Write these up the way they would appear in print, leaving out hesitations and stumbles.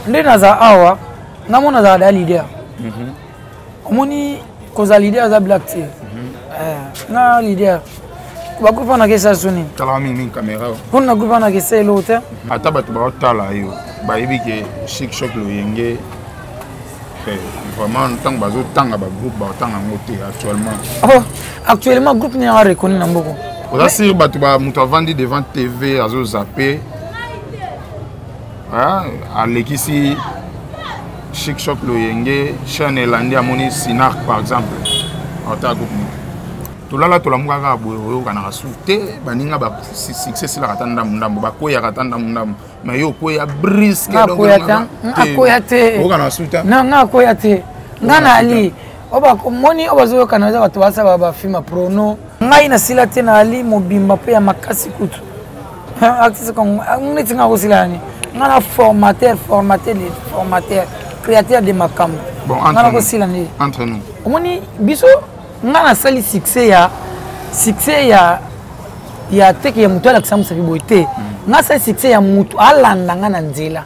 Nde naza awa, nga mona nazala da leader. Omoni kozala leader aza black te. Eh, nga leader. Bagroupe wana kesa so nini? Talaka mingi mingi caméra. Mpona na groupe wana kesa eloko te. Ata bato baotala yo bayebi ke Chic Choc Loyenge vraiment ntango bazotanga bagroupe baotanga yango te actuellement. Oh, actuellement groupe nini yanga reconnu na mboko? Oza sur bato moto avandi devant TV azozape alekisi Chic Choc Loyenge chaîne elandi amoni Sinark par exemple aotala groupe nini? Tolala tolamuka kaka boye, oyokanaka su te. Baninga basuccès esilaka ata ndambu ndambu, bakweyaka ata ndambu ndambu, mais yo okweya briske. Akoya te. Oyokana su te. Non, nga akoya te. Nga na ali oyo bakomoni oyo bazoyokana eza bato basala bafilme prono. Ngai nasila te, na ali mobimba mpe ya makasi kutu. Artiste neti nga kosila yani, nga na formateur, formateur, formateur, créateur de makambo. Nga nakosila nde. Entre nous, omoni biso, nga nasali succès ya succès ya teke ya motu alakisa mosapi boye te. Nga asali succès ya motu alanda nga na nzela.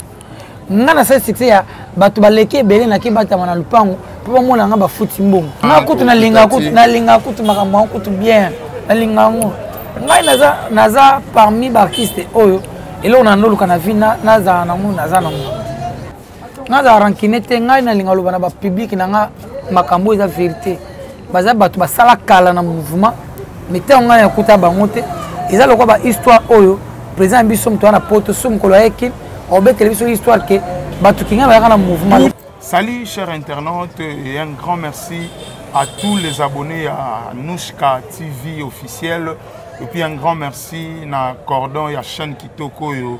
Nga nasali succès ya bato baleki ebele, naki batama na lupango mpo bamona nga bafuti mbongo. Nga kutu nalinga kutu, nalinga kutu makambo yango kutu bien, nalinga yango. Ngai naza, naza parmi baartiste oyo eloko na ndoluka na vie nazala nango, naza nango, nazala rancune te. Ngai nalinga loba na bapublike na nga makambo eza vérité. Baza bato basala kala na mouvement, mais ntango ngai nakuta bango te. Eza lokola bahistoire oyo président ya biso moto wana poto so mokolo ayeki obetele biso histoire ke bato kinga bayaka na mouvement. Salut chers internautes et un grand merci à tous les abonnés à Nouchka TV officiel et puis un grand merci na cordon ya chaîne Kitoko yo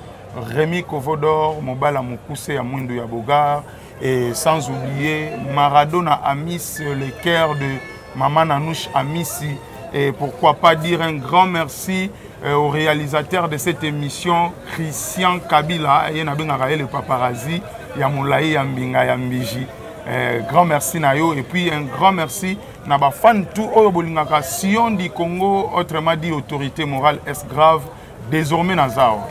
Rémi Kovodor Mobala Mokuse ya Mwindu ya Bogar et sans oublier Maradona Amis, le cœur de Maman Nanouche Amisi. Et pourquoi pas dire un grand merci au réalisateur de cette émission, Christian Kabila, ye nabengaka ye le paparazzi ya molai ya mbinga ya mbiji. Grand merci na yo et puis un grand merci na ba fan tout oyo bolingaka Sion du Congo, autrement dit autorité morale est grave désormais na zawa.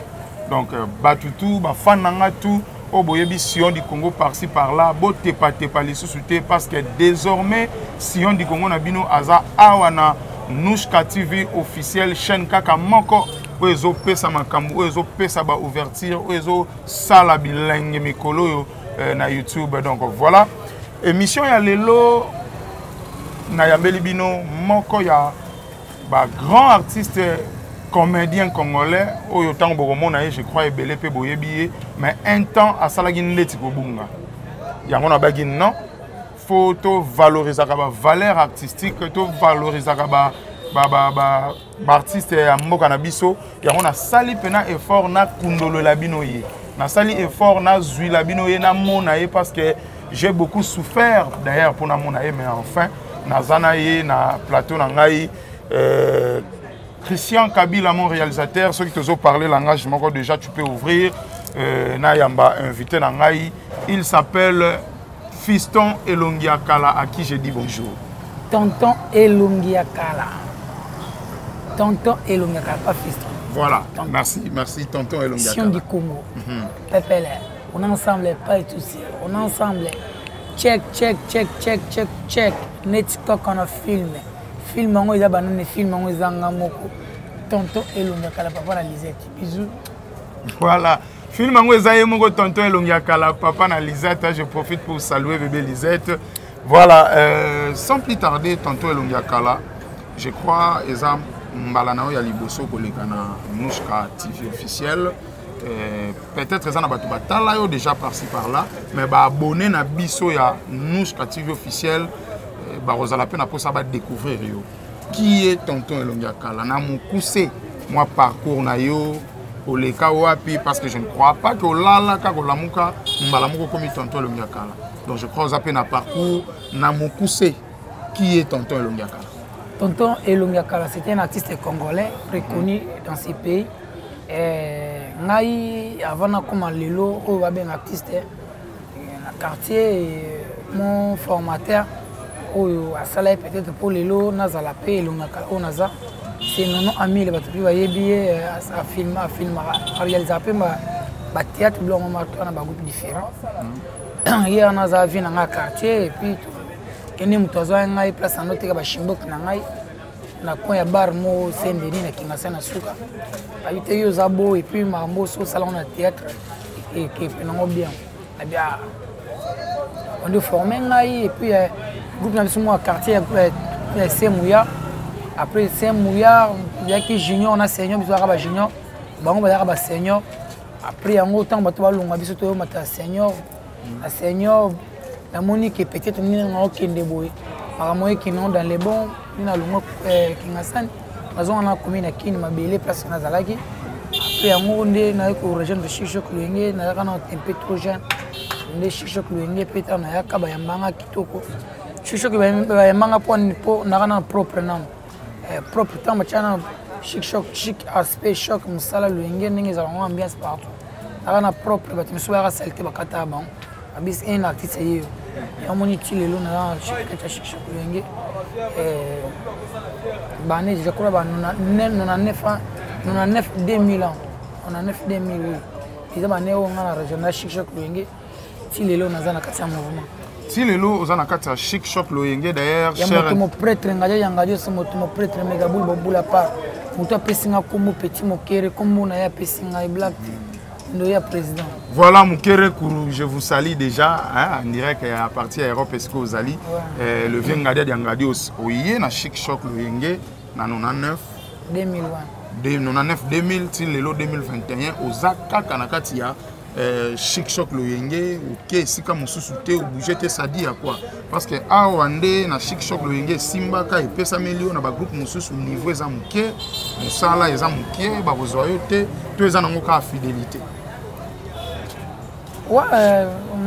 Donc bato tout ba fan na nga tout oyo boyebi Sion du Congo par-ci par-là, botepatepa lisusu te parce que désormais Sion du Congo na bino aza awa na Nouchka TV officielle, chaîne kaka moko oyo ezopesa makambo, oyo ezopesa ba ouverture, oyo ezosala bilenge mikolo oyo na YouTube. Donc voilà, émission ya lelo nayambeli bino moko ya ba grand artiste comédien congolais oyo ntango bokomona ye, je crois ebele mpe boyebi ye, mais un temps asalaki ndeti kobunga yango. Nabaki non, faut tovalorisaka bavaleur artistique, tovalorisaka baartiste ya mboka na biso. Yango nasali mpena effort nakundolola bino ye, nasali effort nazwila bino ye, namona ye, parce que j'ai beaucoup souffert d'ailleurs mpona mona ye. Mais enfin naza na ye na plateau na ngai. Christian Kabila, mon réalisateur, ceux qui te ont parlé langage moko déjà, tu peux ouvrir. Nayamba invité na ngai, il s'appelle Fiston Elongiakala, à qui je dis bonjour. Tonton Elongiakala. Tonton Elongiakala, pas Fiston. Voilà, tonton. Merci, merci Tonton Elongiakala. Sion du Congo. Pepele, on est ensemble, pas tout on est ensemble. Check, check, check, check, check, check. Net kaka na film. Film yango eza banani? Film yango eza nga moko. Tonton Elongiakala, papa na Lisette. Bisous. Voilà. Film yango eza ye moko Tonton Elongiakala, papa na Lisette. Je profite pour saluer bébé Lisette. Voilà, sans plus tarder, Tonton Elongiakala, je crois eza mbala na yo ya liboso koleka na Nouchka TV officielle. Peut-être eza na bato batala yo déjà par-ci par-là, mais baabonné na biso ya Nouchka TV officielle bakozala mpe na mposa badécouvrir yo. Qui est Tonton Elongiakala na mokuse, mwa parcours na yo, oleka wapi? Parce que je ne crois pas que olala kaka olamuka mbala moko okomi Tonton Elongiakala. Donc je crois oza mpe na parcours. Na mokuse, qui est Tonton Elongiakala? Tonton Elongiakala, c'est un artiste congolais reconnu dans ce pays. Ngai avant nakoma lelo oyo babenga artiste na quartier, mon formateur oyo asala ye peut-être mpo lelo nazala mpe elongaka oyo naza, c'est Nono Amile. Bato mpe bayebi ye, afilmaka, aréalisaka mpe Bathéâtre, biloko yango wana, bagroupe différent. Ye wana aza vie na ngai quartier. Et puis kende moto azwa ngai place yango, teka bashimboki na ngai na coin ya bar moko Saint Denis na Kingasani na suka. Abi te, yo oza beau, et puis makambo oso osalango na théâtre ekepe nango bien. Abi onde forme ngai. Et puis groupe na biso moko ya quartier ya Saint Mouya. Après Saint Mouya, yaki junior na senior. Biso kaka bajunior, bango bazalaka basenior. Après yango, ntango bato balonga, biso toyomata ya senior. Na senior, namoni ke peut-être nini nanga okende boye, makambo ekende ngo dans le bon. Nini nalongwa Kingasani, nazonga na komi na Kini mabele, place nazalaki. Après yango nde naye korejoindre Chic Choc Loyenge. Nazalaka na un peu trop jeune. Nde Chic Choc Loyenge mpe ntango nayaka, bayambanga kitoko. Chic Choc bayambanga mpo mpo naka na propre nano propre. Ntango batya nano Chic Choc, chic aspect choc, mosala Loyenge ndenge ezalaka ngo, ambiance partout. Naka na propre, bato mosusu bayaka saleté, bakataka bango. Abisi un artiste ye yo yamoni ti lelo naza na kati ya Chic Choc Loyenge. Bane déjà kola ba 99 ans, 99 2000 ans, 99 2000, oui, eza bane oyo nga na rejoindre Chic Choc Loyenge. Ti lelo naza na kati ya mouvement. Ti lelo oza na kati ya Chic Choc Loyenge. D'ailleurs, ya moto moprêtre ngadio ya ngadio so moto moprêtre megabul bobula par moto apesi nga kombo petit Mokere. Kombo na ye apesi ngai black te, ndo ya président. Voilà, Mukere Kourou, je vous salue déjà, hein, en direct à partir de Europe, est-ce que vous allez ouais. Le vieux Ngadia Diangadios, oye na Chic Choc Loyenge, na 99 2001. 99 2000, ti lelo 2021, oza kaka na kati ya Chic Choc Loyenge. Oke esika mosusu te, obouge te, ça dit ya quoi? Parce que awa nde na Chic Choc Loyenge esimbaka, epesameli yo. Na bagroupe mosusu, niveau eza moke, mosala eza moke, bakozwa yo te. To eza nango kaka fidélité? Wa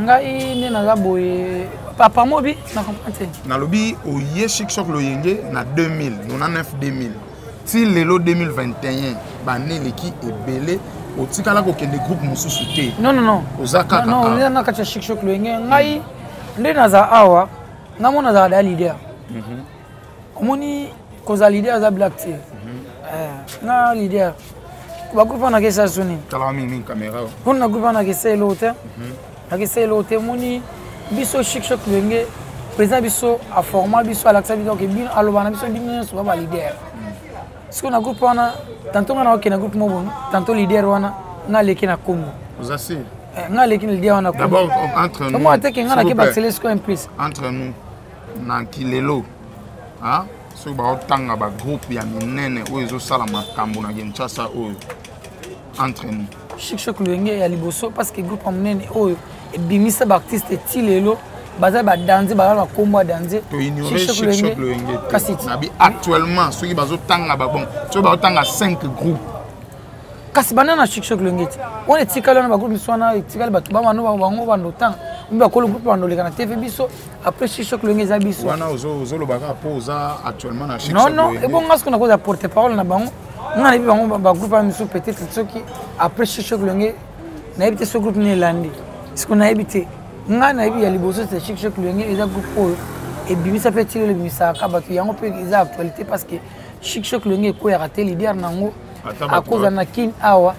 ngai nde naza boye, papa mobi na comprendre te. Nalobi oye Chic Choc Loyenge na 2000, 99 2000, ti lelo 2021, bane eleki ebele, otikala kokende groupe mosusu te? Non, non, non. Oza kaka? Non, eza na kati ya Chic Choc Loyenge. Ngai nde naza awa, ngai mo nazala da leader. Omoni, kozala leader aza black te. Nga leader, bagroupe wana nakesa so nini? Talaka mingi caméra. Mpona na groupe wana nakesa eloko te, nakesa eloko te. Omoni, biso Chic Choc Loyenge, président biso aforma biso, alakisa biso ke bino, aloba na biso, bino nyonso ba baleader. Sikoyo na groupe wana, tantôt nga nakokende groupe mo bono, tantôt leader wana nga aleki na Congo. Oza sûr? Nga aleki na leader wana. D'abord, entre nous, omona teke nga nake bakisele sikoyo un plus. Entre nous, na kilelo, soki baotanga bagroupe ya minene oyo ezosala makambo na Kinshasa oyo, entre nous? Chic Choc Loyenge ya liboso, parce que groupe ya monene oyo ebimisa baartiste ti lelo baza badanze, baza bakombo ya danze. Toignore Chic Choc Loyenge te. Nabi actuellement, soki bazotanga babon, soki bazotanga 5 groupe. Kasi banda na Chic Choc Loyenge ti wana etikali wana, bagroupe misu wana etikali, bato bamano bango bando otanga omi bakolo groupe bando oleka na TV. Biso après Chic Choc Loyenge eza biso. Wana ozoloba kaka mpo oza actuellement na Chic. Non, non, ebonga soki nakoza porte parole na bango, nga nayebi bango. Bagroupe wana misu, peut-être soki après Chic Choc Loyenge, nayebi te so groupe nini elandi. Siko nayebi te. Ngai nayebi ya liboso, c'est Chic Choc Loyenge. Eza groupe oyo ebimisa mpe ti lelo ebimisaka bato. Yango mpe eza actualité, parce que Chic Choc Loyenge ekweyaka te. Leader nango akoza na Kine awa,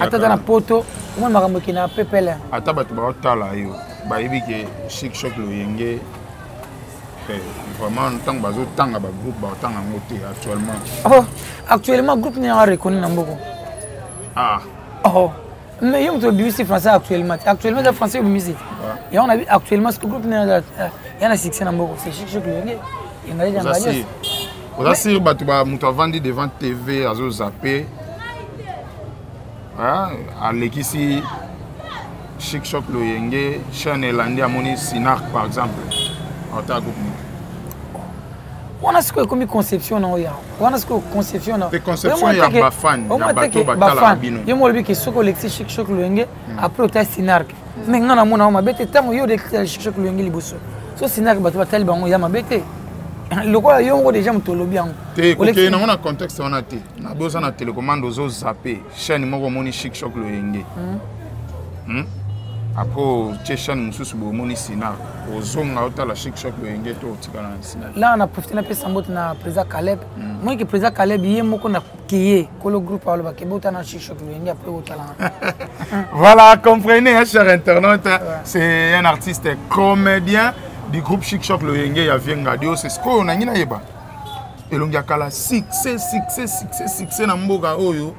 ata aza na Poto, omoni makambo ekendaka pepele. Ata bato baotala yo, bayebi ke Chic Choc Loyenge vraiment, ntango bazotanga bagroupe, baotanga yango te actuellement. Oh, actuellement groupe nini yanga reconnu na mboko? Ah. Oh, mais yo moto obimisi français actuellement te. Actuellement eza français obimisi yango. Nabi actuellement ce groupe nini ya na succès na mboko, c'est Chic Choc Loyenge. Engai. Oza sûr? Bato, moto avandi devant TV, azozape, alekisi Chic Choc Loyenge, chaîne elandi, amoni Sinark par exemple, ata groupe nini? Wana sikoyo ekomi conception na oyo wana sikoyo conception na conception ya bafan ya bato batalaka bino. Yo mo olobi ke soki olekisi Chic Choc Loyenge, après otali Sinark. Mais nga namona yango mabe te. Ntango yo olekisi Chic Choc Loyenge liboso, so Sinark, bato batali bango, ya mabe te. Lokola yo moko déjà moto olobi yango. Te, kokende nango na contexte wana te. Nabi oza na télécommande, ozozape chaîne moko, omoni Chic Choc Loyenge. Après otie chaîne mosusu boye, omoni Sina, ozonga otala Chic Choc Loyenge to otikala na Sina? La na profite, napesa mbote na président Caleb. Moki président Caleb ye moko na kiye kolo groupe alobaki bota na Chic Choc Loyenge, après otala. Voilà, comprenez, hein, cher internaute, ouais. C'est un artiste comédien du groupe Chic Choc Loyenge ya Viengadio. C'est ce qu'on a nayeba. Elongi ya kala, succès, succès, succès, succès na mboka oyo.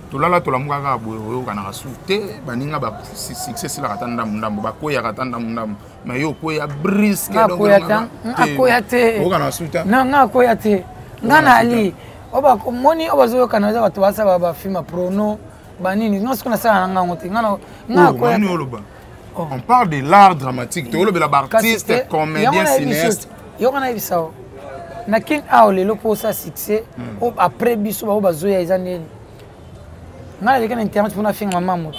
Tolala, tolamuka kaka boye, oyokanaka su te. Baninga ba succès esilaka ata ndambu ndambu, bakweyaka ata ndambu ndambu, mais yo okweya brusque. Akoya te. Oyokanaka su te. Non, nga akoya te. Nga na ali oyo bakomoni, oyo bazoyokana eza bato basala bafilm porno, banini. Nga soki nasala na ngango te, nga akoya. Oloba, on parle de l'art dramatique, toolobela baartiste comédien, cinéaste. Yoka, nayebisa o na king awa lelo mpo osala succès oyo après biso bao bazoya eza ndeni. Ngai naleki na internet mpona finga mama moto,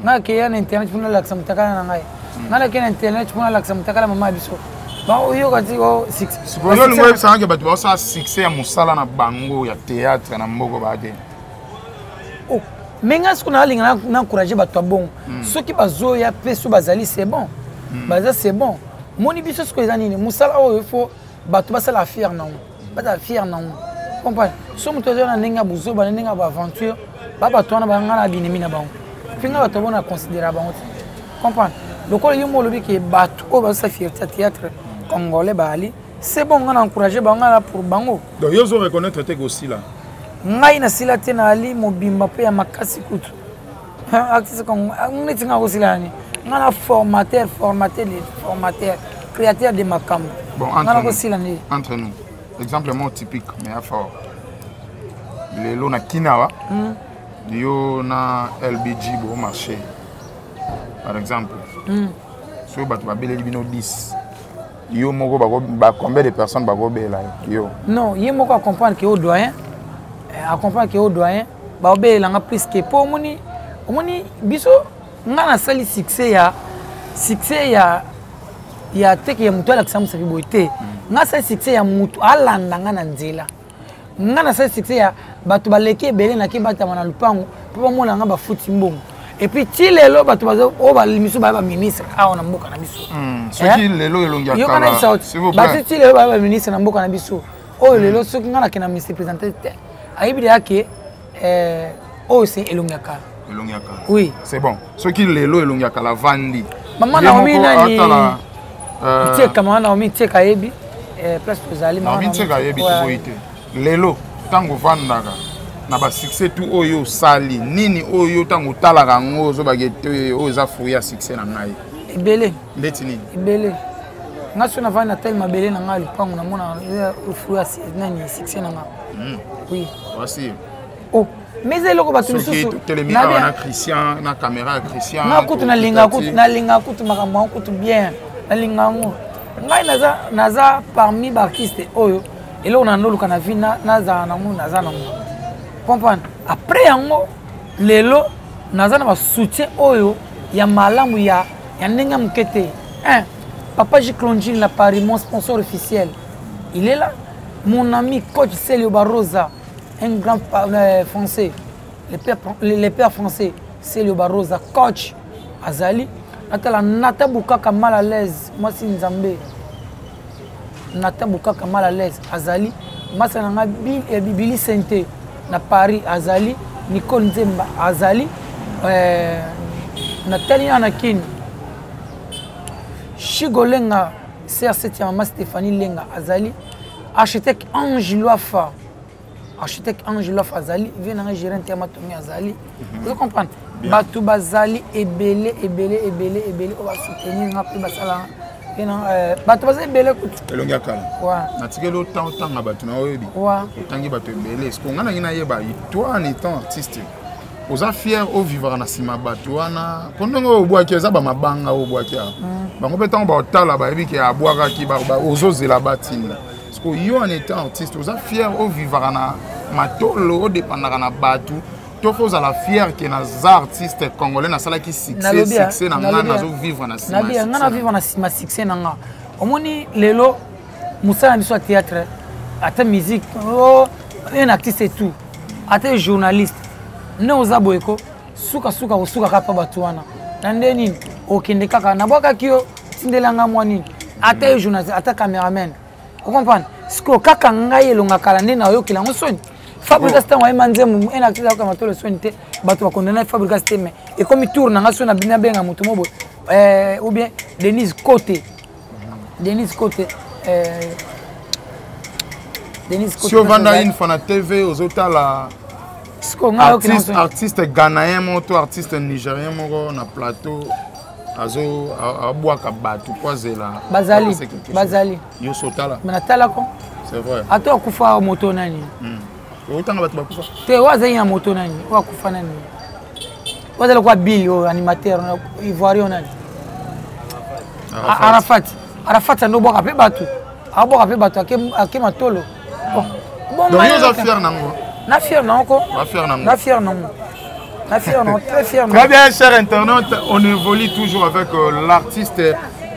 ngai akeya na internet mpona alakisa motakala na ngai, ngai nakei na internet mpona alakisa motakala mama ya biso, baoyoka ti o succès. Sikoyo olingo oyebisaka bato baosala succès ya mosala na bango ya théâtre na mboka baa te? Oh, mais ngai soki nalinga na encourage bato ya bongo, soki bazoya mpe so bazali, c'est bon, baza, c'est bon. Moni biso soki eza nini, mosala oyo il faut bato basala fier nango, bazala fier nango, comprendre. So moto aza na ndenge ya buzoba, na ndenge ya baaventure, ba bato wana banga na binemi na bango mpe nga bato bona considéra bango te, comprendre. Lokola yo mo olobi ke bato oyo bazosala fierté ya théâtre congolais baali, c'est bon, nga na encourage bango, nga na pour bango. Donc yo ozo reconnaître te kosila? Ngai nasila te, na ali mobimba mpe ya makasi kutu. Artiste neti nga kosila nani? Nga na formateur, formateur, formateur, créateur de makambo. Bon, nga nakosila nde? Entre nous, exemple moko typique mais ya fort, lelo na kinawa, yo na LBG bo marché par exemple, soki bato babeleli bino 10, yo moko ba combien de personnes bakobela yo? Non, ye moko acomprendre ke o doyen, acomprendre ke o doyen baobelelanga plus ke mpo omoni, omoni biso. Nga nasali succès ya succès ya teke ya moto alakisa mosapi boye te. Nga asali succès ya moto alanda nga na nzela. Nga nasali succès ya bato baleki ebele, nake batama na lupango mpo bamona nga, bafuti mbongo. Et puis ti lelo bato oyo bamisu baya baministre awa na mboka na biso. Soki lelo elongi ya kala, bati ti lelo baya baministre na mboka na biso oyo lelo, soki nga nakenda ministre présenté te, ayebi deya ke oyo se elongi ya kala. Elongi ya kala. Oui. C'est bon. Soki lelo elongi ya kala vandi, mama Naomi nani Tieka, mama Naomi Tieka ayebi place tozali. Naomi Tieka ayebi, toboyi te. Lelo ntango ovandaka na basuccès tu oyo osali, nini oyo ntango otalaka yango ozobaki ete oyo eza fruit ya succès na ngai? Ebele. Ndeti nini? Ebele. Nga so navandi na tele mabele na ngai, lupango, namona fruit ya nani, succès na nga. Oui. Voici. Oh, mais eza eloko bato misusu totelemi awa na Christian, na caméra ya Christian. Nga kutu nalinga, kutu nalinga kutu makambo yango kutu bien, nalinga yango. Ngai naza parmi baartiste oyo eloko na ndoluka na vie, nazala nango, naza nango, comprendre. Après yango lelo naza na basoutien oyo ya malamu, ya ndenge ya moke te. Un papa J Clongine na Paris, mon sponsor officiel, il est là. Mon ami coach Celio Barosa, un grand français, le père français Celio Barosa, coach azali. Natala Nata Bukaka, mal à l'aise, mwasi Nzambe, Nata Bukaka, mal à l'aise, azali masa na nga. Bibili Sente na Paris azali, Nicole Nzemba azali, natali na Kini, Shigo Lenga, CR7 ya mama Stéphanie Lenga azali, architecte Ange Loafa, architecte Ange Loafa azali, vie nanga gérant ya matongi azali. Ozo comprendre, bato bazali ebele, ebele, ebele, ebele oyo basoutenir nga mpe basala. Bato baza ebele kutu. Elongi ya kala, natikeli otanga bato na oyebi, otangi bato ebele. Ceque nga nangi nayeba, toi en étant artiste, oza fier ovivaka na nsima bato wana? Mpo ndenge oyo obwaki eza bamabanga oyo obwaki awa, bango mpe ntango baotala bayebi ke abwakaki, ozozela batinda. Parce que yo en étant artiste, oza fier ovivaka na matolo, odépendaka na bato, to fo ozala fier ke naza artiste congolais, nasalaki succès, succès na nga nazovivre na nsima? Nga na vivre na nsima succès na nga. Omoni lelo mosala na biso ya théâtre, ata musique, oh, un artiste et tout, ata journaliste, nde oza boye ko sukasuka kosukaka mpa bato wana. Na nde nini okende kaka nabwakaki yo, tindelanga mwa nini, ata ye journaliste, ata cameraman, ocomprendre? Sikoyo kaka ngai elonga kala nde nayokela yango soni. Fabrigas ntango ayemba nzembo ena artiste ayoka matolo soni te, bato bakondana Fabrigas te, mais ekomi tour na ngai so nabenga moto mo boye, ou bien Denise Kote, Denise Kote, Denise Kote. Si ovanda une fois na TV, ozotala artiste, artiste ghanéen moko to artiste nigérien moko na plateau azo abwaka bato po azela. Bazali, bazali. Yo so otala? Me natalako. C'est vrai. Ata akufa moto nani? Otanga bato bakufa. Te, oyo azali na moto nani, oyo akufa nani, oyo azali kwa Bill, oyo animateur ivoirien nani, Arafat. Arafat ando obwaka mpe bato, abwaka mpe bato, ake matolo. Bon, donc yo oza fier nango? Na fier nango ko. Na fier nango. Na fier nango, na fier nango, très fier. Très bien, cher internaute, on évolue toujours avec l'artiste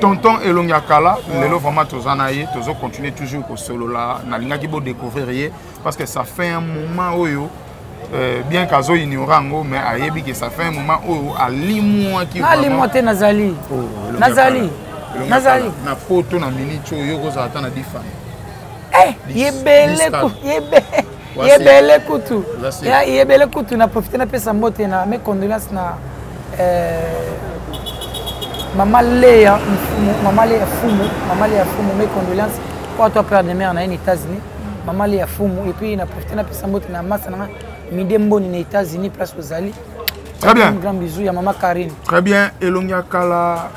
Tonton Elongi Akala. Lelo vraiment toza na ye, tozo continuer toujours kosolola. Nalingaki bo découvrir ye parce que ça fait un moment oyo, bien qu'azo ignorer yango, mais ayebi que ça fait un moment oyo alimwaki. Nalimwa te, nazali. Oh, nazali, nazali. Na poto na minute oyo yo kozala ata na difane. Yebele, yebele kutu, yebele kutu. Na profite napesa mbote na mes condoléances na mama Leya, mama Leya Fumu, mama Leya Fumu, mes condoléances po ato père de mère na ye na États-Unis, mama Leya Fumu. Et puis na profite napesa mbote na masa nanga Mide Mboni na États-Unis, place ozali. Très bien. Un grand bisou ya mama Karine. Très bien, Elongi Akala,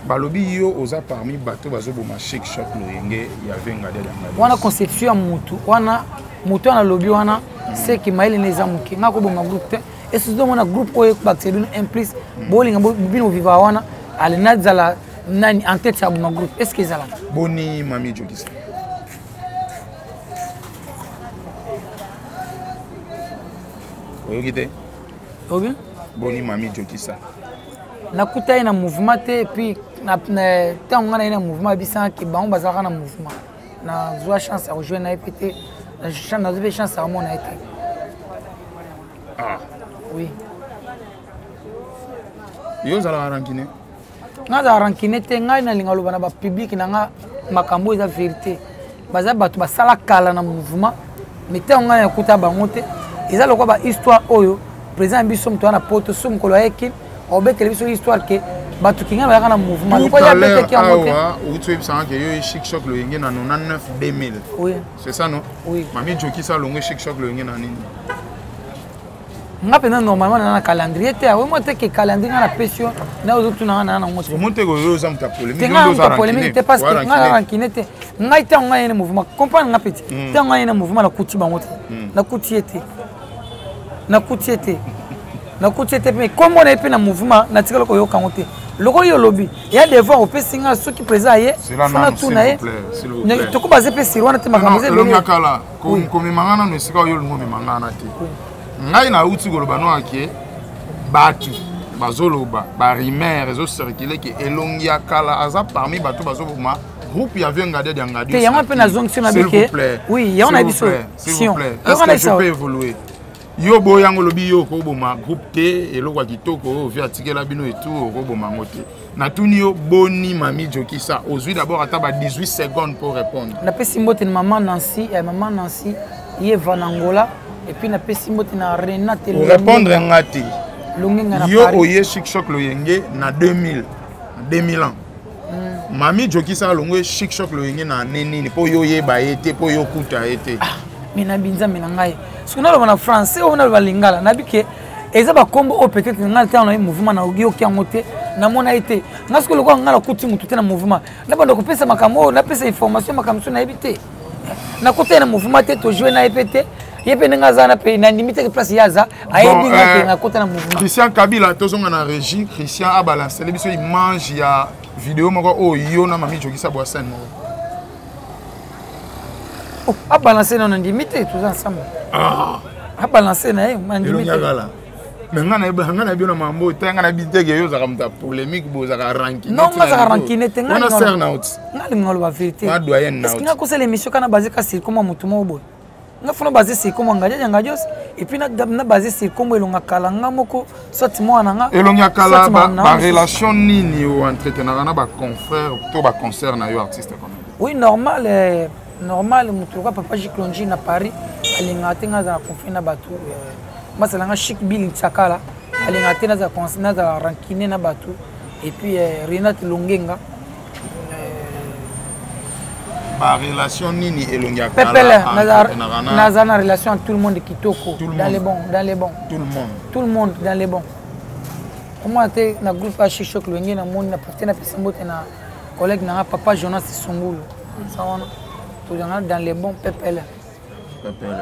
balobi yo oza parmi bato bazoboma Chic Choc Loyenge ya Venga de. Wana conception ya mutu wana, mutu wana alobi wana seki mayele na eza moke. Nga koboma groupe te. Esusu tomona groupe oyo bakisela bino un plus, bolinga bino viva wana. Ale, nazala nani en tête ya boma groupe? Est ce que ezalaka? Boni Mami Jokisa? Oyoki te? Obi? Boni Mami Jokisa? Nakuta ye na mouvement te. Et puis ntango ngai na ye na mouvement, abisangaki bango bazalaka na mouvement. Nazwa chance ya kojouer na ye mpe te, nazwa mpe chance ya komona ye te. Ah. Oui. Yo ozalaka rancune? Ngai azala rancune te. Ngai nalinga loba na bapublic na nga makambo eza vérité. Baza bato basala kala na mouvement, mais ntango ngai nakuta bango te. Eza lokola bahistoire oyo président ya biso, moto wana poto so mokolo ayeki obetele biso histoire ke bato kinga bayaka na mouvement. Lokola ya beteki yango te. Outi oyebisanga ke yo Chic Choc Loyenge na 99 2000. Oui. C'est ça, non? Oui. Mami Jokisa alongwe Chic Choc Loyenge na nini? Nga mpenza normalement naza na calendrier te. Awe mwa te ke calendrier nga napesi yo na ozotuna nga naa nango te. Omoni te oyo oza moto ya polémique? Nga moto ya polémique te, parce que nga na rancune te. Ngai ntango ngai ye na mouvement, comprendre nga petit, ntango ngai ye na mouvement nakuti bango te, nakuti ye te, nakuti ye te, nakuti ye te. Mpe kombo na ye mpe na mouvement natikala koyoka yango te. Lokola yo olobi ya devoir opesi nga, soki président aye fona tuna ye, toko baze mpe siri wana te. Makambo eza ebele. Kala komemanga nano esika oyo olingo omemanga wana te. Ngai nauti koloba no ake bato bazoloba, barumeur ezocircule ke Elongi ya Kala aza parmi bato bazoboma groupe ya Vieux Ngadiadi ya Ngadi. Te, yango mpe nazongisi na bike. Oui, yango na biso. S'il vous plaît, est-ce que je peux évoluer? Yo boya yango, olobi yo okoboma groupe te. Eloko ya kitoko oyo vieux atikela bino etu, okoboma yango te. Natuni yo boni Mami Jokisa? Ozwi d'abord ata ba 18 secondes pour répondre. Napesi mbote na mama Nancy, ya mama Nancy Yeva na Angola. Et puis napesi mbote na Renate. Orépondre nga te. Longenga na Yo oye Chic Choc Loyenge na 2000, 2000 ans. Mami Jokisa alongwe Chic Choc Loyenge na ane nini? Mpo yo oyeba ye te, mpo yo okuta ye te. Ah, me nabi Nzambe na ngai, soki naloba na français oyo naloba lingala, nabi ke eza bakombo oyo peut-être ngai ntango na ye mouvement nayoki yango te, namona ye te. Ngai soki lokola ngai nakuti motu te na mouvement, nabanda kopesa makambo oyo, napesa information makambo so nayebi te. Nakuta ye na mouvement te, tojoue na ye mpe te. Ye mpe ndenge aza na mpe nandimi te place ye aza, ayebi nga ke nakota na mouvement. Christian Kabila, tozonga na régie. Christian abalancele biso image ya video moko oyo yo na Mami Jokisa bwa scène moko. Oh, abalance nano, nandimi te, toza ensemble. Ah. Abalance na ye, nandimi te. Mais nga nayebi na mambo te, nga nayebi te ke yo ozalaka moto ya polémique, bo ozalaka rancune. Non, nga azalaka rancune te. Wana sœur na oti. Nga alinga oloba vérité. Nga doyen na oti. Nga kosala émission kana base kasi koma motu moko boye. Nga fona basé sur kombo Ngadia Ngadios et puis na na basé sur kombo Elonga Kala nga moko soit mwana nga. Elonga Kala ba, ba relation nini o entretenaka na ba confrères to ba concert na yo artiste quand même. Oui, normal eh, normal mutu lokola papa Jiklonji na Paris alingaka te nga azala conflit na bato eh, masala nga Chic Bill Tsakala alingaka te nazala nazala rancune na bato et puis eh, Renate Longenga barelation nini elongi ya pepele naza na relation tout le monde kitoko dans les bons dans les bons tout le monde tout le monde dans les bons omona te na groupe ashishok loyenge namoni na profite napesa mbote na collègue nanga papa jonas sungulu sa wana tozanga dans les bons pepele pepele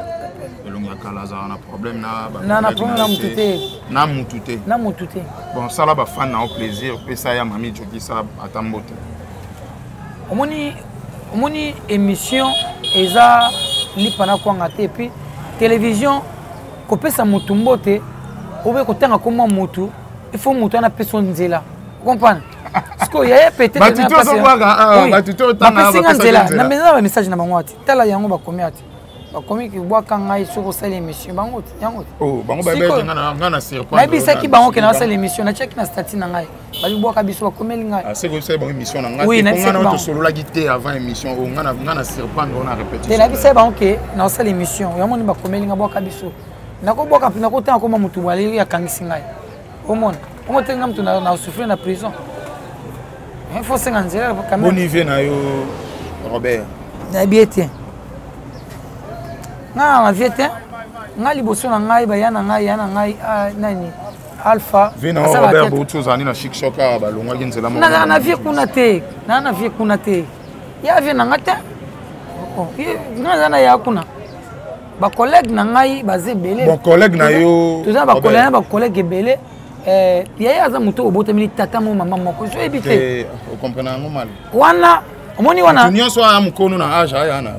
elongi ya kala azalaka na problème na na problème na mutu te na mutu te na mutu te bon sala bafan na yo plaisir pesa ya mami jokisa ata mbote. Omoni, omoni émission eza lipa na kwanga te, et puis télévision kopesa mutu mbote obe kotanga komwa mutu, il faut mutu wana apesa nzela, comprendre? Sikoyo yaya peut-être nga nzela na meza ba message na bango ati tala yango bakomi ati bakomi kibwaka ngai soki osali émission bango yango oh, nayebisaki bango ke naosala émission natiaki na statut na ngai babibwaka biso bakomeli ngai ah, tosololaki te avant émission oyo oh, nga na surprendre na répétition te nayebisaki bango ke naosala émission yango nini bakomeli ngai bwaka biso nakobwaka nakotanga koma motu boye akangisi ngai omona ongo te nga motu na souffrir na prison il faut senga nzela quand même. Boni vie na yo Robert? Nayebi ye te, nga na vie te, nga liboso na ngai baya na ngai ya na ngai ah, nani alpha. Vie na yo Robert, bouti ozali na chic choc awa balongwaki nzela moko. Nazala na vie kuna te, naza na vie kuna te, ya vie na nga te, oh, nga naza na ya kuna. Bacollègue na ngai baza ebele. Bon, collègue na yo toza na bacollègue ebele. Eh, yaya aza moto obotameli tata mo mama moko so oyebi te okomprena yango mal wana omoni wana nyonso aya mokono na age aya na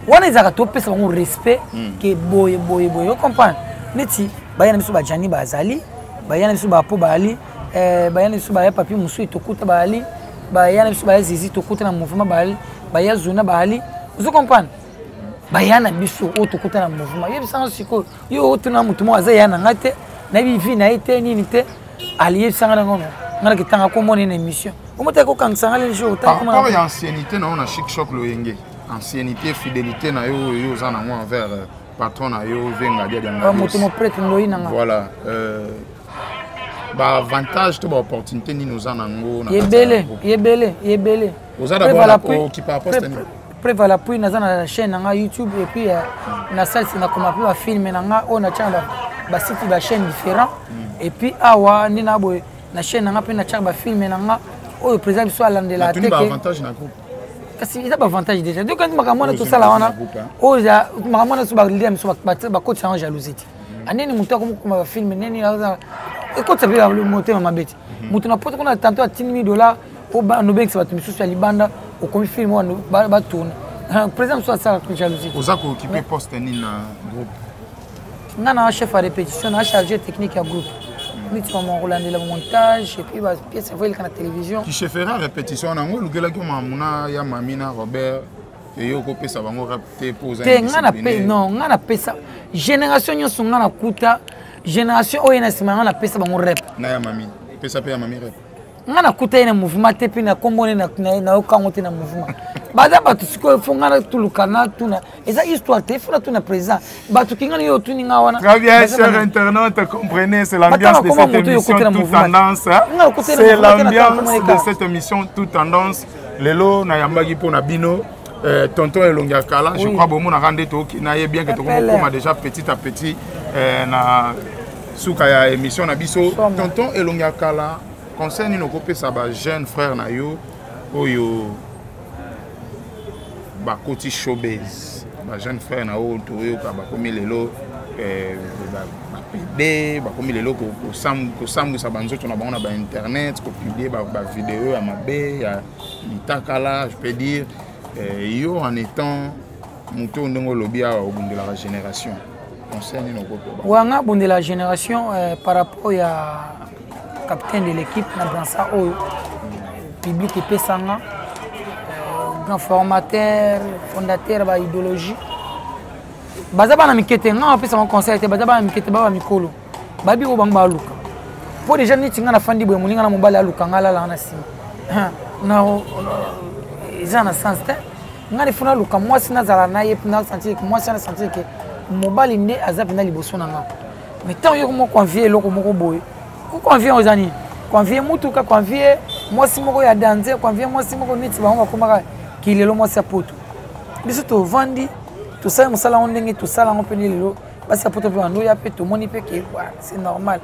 wana ezalaka topesa bango respect hmm. ke boye boye boye ocomprendre neti baya na biso bajani bazali baya na biso bapo bazali eh, baya na biso baya papi mosusu tokuta bazali baya na biso baya zizi tokuta na mouvement bazali baya zona bazali ozo comprendre baya na biso oyo tokuta na mouvement yebisanga sikoyo yo otuna motu moko aza ya na ngai te, nayebi vie na ye te nini te, aliyebisanga nango no ngai nakitanga komona na émission omotaki kokangisa ngai lelo jour. Par rapport ya anciennité na yo na Chic Choc Loyenge, anciennité, fidélité na yo oyo oza nango envers euh, patron na yo Venga Dia Dianga moto mo prêtre ndoi na nga. Voilà, euh, baavantage to baopportunité nini oza nango? Ebele, ebele, ebele. Oza d'abord okipa poste nini? Preuve à l'appui, naza na chaîne na nga YouTube et puis euh, na salisi nakoma mpe bafilme na nga oyo natyaka basite bachaîne différent mm. Et puis awa nde na boye na chaîne na nga mpe natyaka bafilme na nga oyo président biso alandela te. Kasi eza baavantage déjà donc makambo wana tosala wana oyo makambo wana so baleader biso bakotisa yango jalousie te mm. Aneni moto akomokoma bafilme neni ekotisa mpe motema mabe te. Moto na poto kuna tanto atindi 1000 dollar po nobengisa bato misusu ya libanda, okomi film wana batourne, président mosusu asala jalousie. Oza kookipe poste nini na groupe? Nga na chef ya répétition, na chargé technique ya groupe, neti mama kolandela montage et puis bapièce faut eleka na télévision. Kichefera répétition nango olukelaki mamuna ya mami na Robert, eyo okopesa bango rep te mpo oza te? Nga na pe non, nga napesa génération nyonso, nga nakuta génération oyo na nsima, nga napesa bango rep. Na ya mami, pesa mpe ya mami rep. Nga nakuta ye na mouvement te, mpe na kombo ne nayokango te na mouvement. Baza bato sikoyo fo nga natuluka natuna, eza histoire te, fo natuna président bato kingani yo otuni nga wana. Très bien, chers internautes, comprenez, c'est l'ambiance de cette émission toute tendance. C'est l'ambiance de cette émission toute tendance. Lelo, nayambaki mpo na bino euh, tonton Elongi ya Kala, je crois bomonaka nde tokoki na ye bien que tokomokoma déjà petit à petit euh, na suka ya émission na biso. Tonton Elongi ya Kala, conseil nini okopesa bajeune frère na yo oyo bakoti showbiz, bajeune frère na oyo toyoka bakomi lelo bapede, bakomi lelo kosambwisa banzoto na bango na bainternet, kopublie bavideo ya mabe ya litakala, je peux dire yo en étant moto oyo ndenge olobi awa obundelaka génération, conseil nini okotoba? Wanga abundela génération euh, par rapport ya capitaine de l'équipe na brassard oyo public epesanga, euh, grand formateur, fondateur ba idéologie. Baza bana mike te, nga bapesa bango conseil te, baza bana mike te, baba mikolo. Babi oyo bango baluka. Po déjà neti nga nafandi boye moninga na mobali aluka nga alala na nsima. Na eza na sens te. Nga nifuna aluka mwasi nazala na ye na sentir que mwasi na sentir que mobali nde aza mpenza liboso na nga. Mais ntango yo moko envie eloko moko boye, koenvie yango eza nini? Koenvie motuka, koenvie mwasi moko ya danze, koenvie mwasi moko neti bango bakomaka kilelo mwasi ya poto. Biso tovandi tosali mosala yango ndenge tosala yango mpe lelo basi ya poto mpe bandoya mpe tomoni mpe ke c'est normal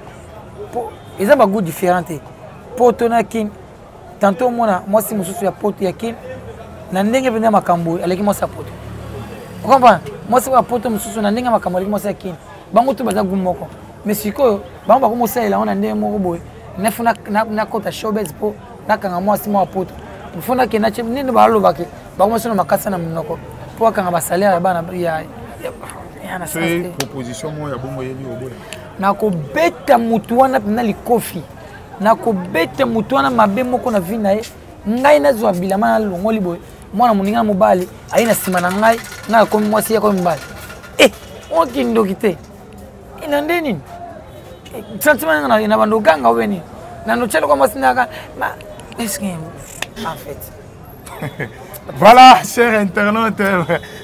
po eza bagout différent te poto na kin tantôt omona mwasi mosusu ya poto ya kin na ndenge mpenza makambo aleki mwasi ya poto okomprendre mwasi ya poto mosusu na ndenge ya makambo aleki mwasi ya kin bango to baza gu moko mais sikoyo bango bakomosalela yango na ndenge moko boye nefu nakota showbase mpo nakanga mwasi moko ya poto mfo nakenda nini balobake bakomosi na makasa na monoko mpo akanga basalaire ya bana ya proposition moko ya bongo yebi oboya nakobeta motu wana mpenza likofi nakobeta motu wana mabe moko na vi na ye ngai nazwa bilamba nalongoli boye mwana moninga mobali aye na nsima na ngai ngai akomi mwasi ye akomi mobali e eh, okindoki te eh, na nde nini eh, sentiment nanga na bando oganga obe nini na ndotyeloko mwasi naka en fait. Voilà, chers internautes,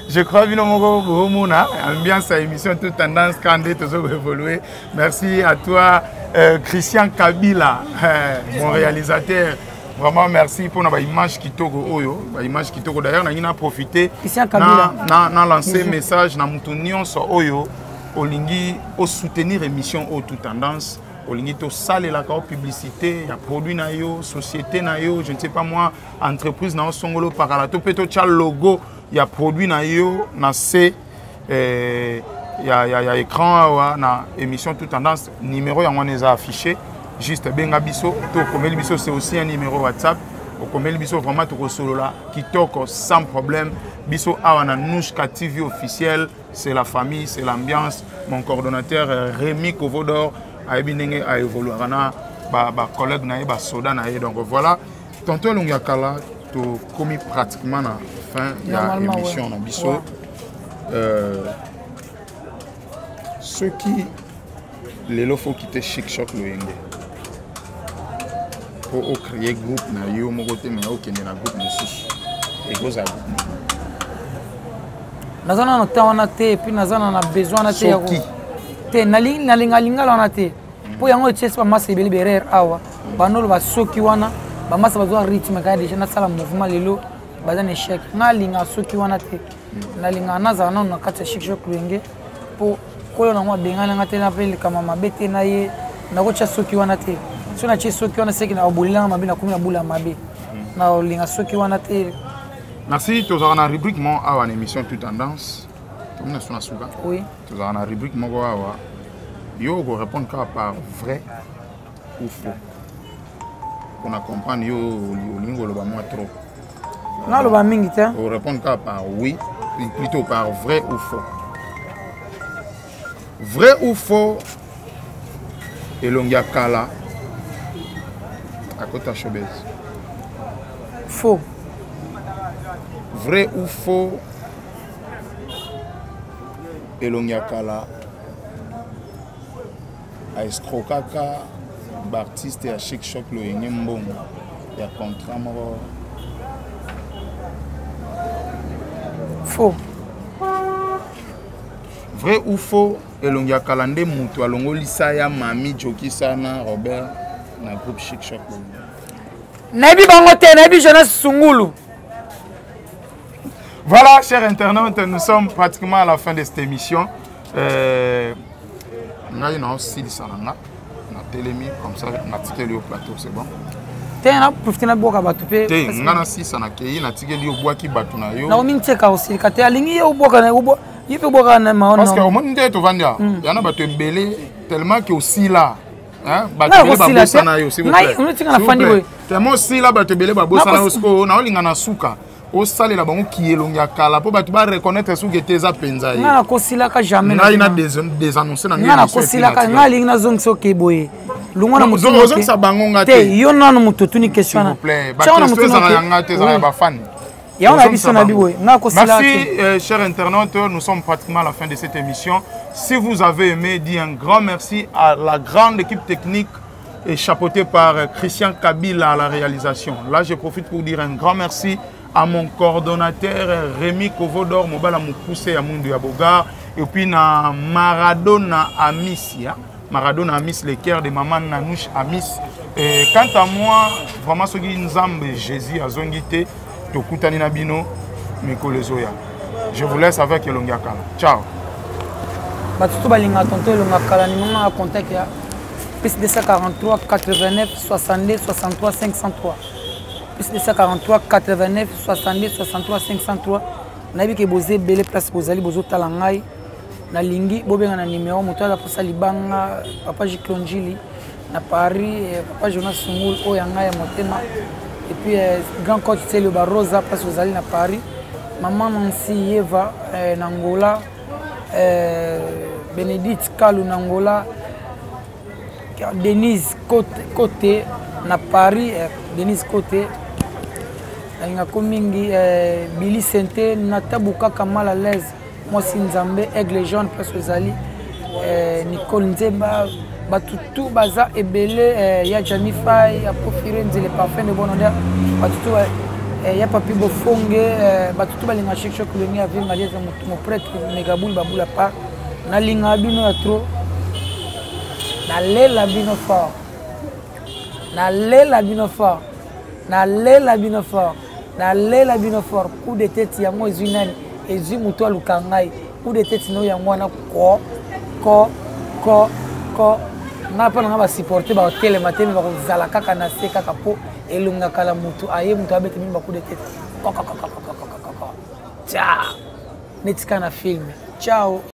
je crois que nous ambiance à émission toute tendance quand toujours évoluer. Merci à toi, euh, Christian Kabila, euh, mon réalisateur. Vraiment merci pour la image kitoko oyo, ba image kitoko. D'ailleurs, on a profité na na na lancer message na mutu nyonso oyo olingi o soutenir émission oyo toute tendance olingi tosalelaka yo publicité ya produit na yo société na yo je ne sais pas moi entreprise na yo songolo pakala to mpe totya logo ya produit na yo na se eh, ya, ya, ya écran awa na émission tout tendance numéro yango wana eza affiché juste benga biso to okomeli biso c'est aussi un numéro whatsapp okomeli biso vraiment tokosolola kitoko sans problème biso awa na nouchka tv officiel c'est la famille c'est l'ambiance mon coordonnateur euh, Rémi Kovodor ayebi ndenge a évoluera na ba, ba collègue na ye ba soda na ye donc voilà tonton elongi ya kala tokomi pratiquement na fin ya émission na biso ouais. euh, soki lelo fo kite chic choc loyenge mpo ocree groupe na yo moko te mai okende na groupe mosusu ekozala groupe nini naza nano temps wana te epuis naza na besoin wana te soki te nalinga lingala wana te mpo yango etiesi bamasa ebele berere awa bandoloba soki wana bamasa bazwa rythme kaka deja nasala mouvement lelo baza na échec nga alingaka soki wana te nalingaka nazala nano na kati ya chic choc loyenge mpo kolo nango abengani nga te na mpe likama mabe te na ye nakotya soki wana te soki natye soki wana seki nakobolelanga mabe nakomi na bula mabe nakolinga soki wana te. Merci, tozalaka na rubrique moko awa na émission tout tendance tomi na so na suka. Oui. Tozalaka na rubrique moko awa yo okorépondre kaka par vrai ou faux mpona comprendre yo olingi koloba mwa trop. Naloba mingi te. Orépondre kaka par oui, plutôt par vrai ou faux. Vrai ou faux, elongi ya kala akota showbiz. Faux. Vrai ou faux, elongi ya kala aescrokaka baartiste ya chic choc loyenge mbongo ya contrat moko. Faux. Vrai ou faux, elongi ya kala nde moto alongolisa ya mami jokisa na Robert na groupe chic choc. Nayebi bango te, nayebi Jonas Sungulu. Voilà, chers internautes, nous sommes pratiquement à la fin de cette émission. Euh, ngai naosilisa na nga natelemi comme ça natikeli yo plateau c'est bon te na profite nabwaka bato mpe te nga nasisa nakei natikeli yo obwaki bato na yo nakomi ntieka osilika te alingi ye obwaka ye mpe obwaka na maona parce que omoni nde tovandi awa hmm. ya na bato ebele tellement ke osila bato ebele babosana yo s'il vous plaît tellement osila bato ebele babosana yo sikoyo naolinga na suka osalela bango kielongi ya kala mpo bato bareconnaitre soki ete eza mpenza ye ngai nakosilaka jamais ngai na désannonce na ngai nakosilaka ngai alingi nazongisa oke boye longwa na moto ozongisa bango nga te yo nano moto otuni question wana baquestion ezala ya ngai te ezala ya bafani. Yango na biso na biboye nga kosila. Merci chers internautes, nous sommes pratiquement à la fin de cette émission. Si vous avez aimé, dis un grand merci à la grande équipe technique et chapeautée par Christian Kabila à la réalisation. Là, je profite pour dire un grand merci à mon coordonnateur Rémi Kovodor Mobala Mukuse ya Mundu ya Bogar et puis na Maradona Amis ya Maradona Amis le cœur de maman Nanouche Amis. Et quant à moi, vraiment ce qui Nzambe Jésus azongi te tokutani na bino mikolo ezoya. Je vous laisse avec Elongi ya Kala. Ciao. Bato to balingaka tonton Elongi ya Kala, numéro na contact ya plus 243 89 62 63 503, plus 243 89 62 63 503. Nayebi ke boza ebele place bozali bozotala ngai, nalingi bobenga na numero moto aza mposa libanga. Papa Jiklonjili na Paris, papa Jonas Sungul oyo ya ngai ya motema, et puis grand coach Celio Barosa place ozali na Paris, maman Nancy Yeva na Angola, Bénédicte Kalu na Angola, Denise Côté na Paris, Denise Côté nalingako mingi, Billy Sente Natabu kaka mal à l'aise, mwasi Nzambe Aigle Jaune place ozali, Nicole Nzemba, bato tu baza ebele, ya Jami Fai, ya Profire Nzele Parfum de bonne odeur, bato tu, ya Papi Bofonge, bato tu balinga Chic Choc Loni ya Ville Maliese, mo prêtre Megaboul Babula par nalingaka bino ya trop, nalela bino fort, nalela bino fort, nalela bino fort, nalela bino fort. Coup de tête yango ezwi nani? Ezwi moto aluka ngai. Coup de tête no yango wana ko ko ko ko ngai mpo na ngai basupporte bakotelema te, me bakozala kaka na se kaka mpo elongaka na motu aye moto abeta bino bacoup de tête kokokokokokokoko tia neti kaka na film. Ciao.